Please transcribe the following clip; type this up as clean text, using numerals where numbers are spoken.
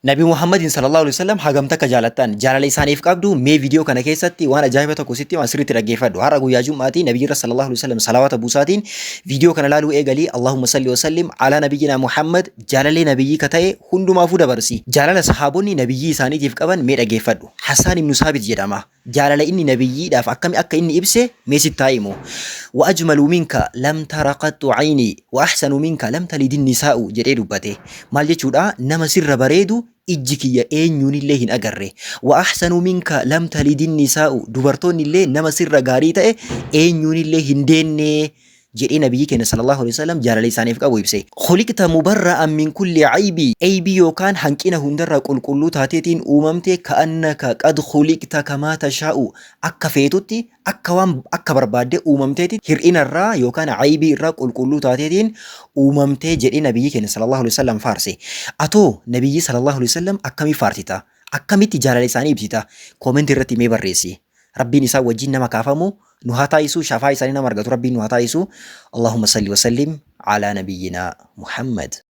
Nabi Muhammadin sallallahu alaihi wasallam hagam takka jaalattan? Jaalala isaaniif qabdu? Mee viidiyoo kana keessatti waan ajaa'iba tokko sitti himaa, sirriitti dhaggeeffadhu. Har'a guyyaa Jum'aati. Nabiyyi irra sallallahu alaihi wasallam salawaata buusaatiin viidiyoo kana laaluu eegali. Allahumma salli wa sallim ala nabiyyina Muhammad. Jaalalee nabiyyii ka ta'e hundumaafuu dabarsi. Jaalala sahaabonni nabiyyii isaaniitiif qaban mee dhaggeeffadhu. Hassaan ibnu Saabit jedhama. Jaalala inni nabiyyiidhaaf akkami akka inni ibse mee sitti haa himu. Wa ajmalu minka lam tara qattu ayni wa ahsanu minka lam talidin nisaa'u jedhee dubbate. Maal jechuudha? Nama sirra bareedu ijji kiyya eenyuunillee hin agarre. Wa ahsanu minka lam talidin nisaa'u, dubartoonnillee nama sirra gaarii ta'e eenyuunillee hin deenne jedhee Nabiyyii keenya sallallahu alaihi wasallam jaalala isaaniif qabu ibse. Khuliqta mubarra'an min kulli aybi, eybii yookaan hanqina hundarraa qulqulluu taateetiin uumamte, ka'annaka qad khuliqta kamaa tashaa'u, akka feetutti, akka waan akka barbaadde uumamteeti, hir'inarraa yookaan aybii irraa qulqulluu taateetiin uumamtee jedhee Nabiyyii keenya sallallahu alaihi wasallam faarse. Atoo Nabiyyii sallallahu alaihi wasallam akkamii faarsita? Akkamitti jaalala isaanii ibsita? Koomentii irratti mee barreessi. Rabbiin isaan wajjin nama kaafamu nu haa taasisu, shafaa isaanii nama argatu Rabbiin nu haa taasisu. Allahumma salli wa sallim ala nabiyyina Muhammad.